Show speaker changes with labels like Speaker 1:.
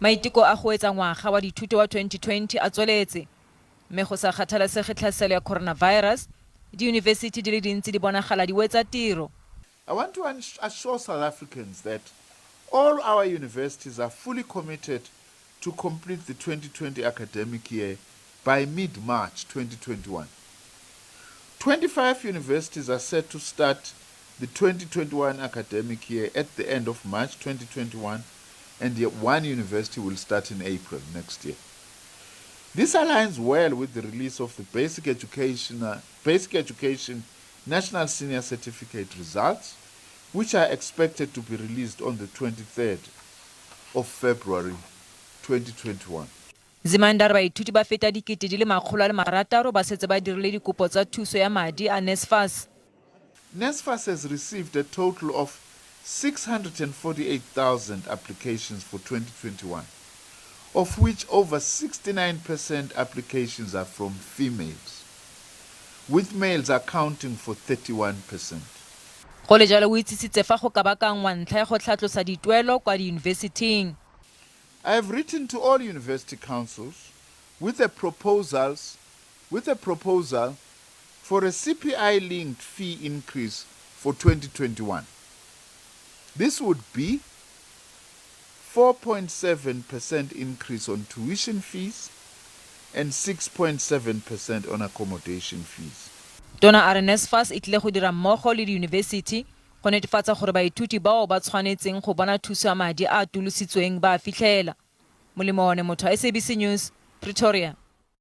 Speaker 1: Maiteko a go wetsa ngwaga wa dithuto wa 2020 a tsweletse, mme go sa kgathalesege tlhaselo ya coronavirus, diyunibesithi di le dintsi di bonagala di wetsa tiro.
Speaker 2: I want to assure South Africans that all our universities are fully committed to complete the 2020 academic year by mid-March 2021. 25 universities are set to start the 2021 academic year at the end of March 2021, and yet one university will start in April next year. This aligns well with the release of the Basic Education National Senior Certificate results, which are expected to be released on the 23rd of February 2021.
Speaker 1: Nzimande a re baithuti ba feta 600,000 ba setse ba dirile dikopo tsa thuso ya madi a NSFAS.
Speaker 2: NSFAS has received a total of 648,000 applications for 2021, of which over 69% applications are from females, with males accounting for 31%.
Speaker 1: Go le jalo o itsisitse fa go kabakangwa ntlha ya go tlhatlosa dituelo kwa diyunibesithing.
Speaker 2: I have written to all university councils with a proposal for a CPI linked fee increase for 2021. This would be 4.7% increase on tuition fees and 6.7% on accommodation fees.
Speaker 1: Tona a re NSFAS e tlile go dira mmogo le diyunibesithi go netefatsa gore baithuti bao ba tshwanetseng go bona thuso ya madi a a atolositsweng ba a fitlhela. Molemo one motho, SABC News, Pretoria.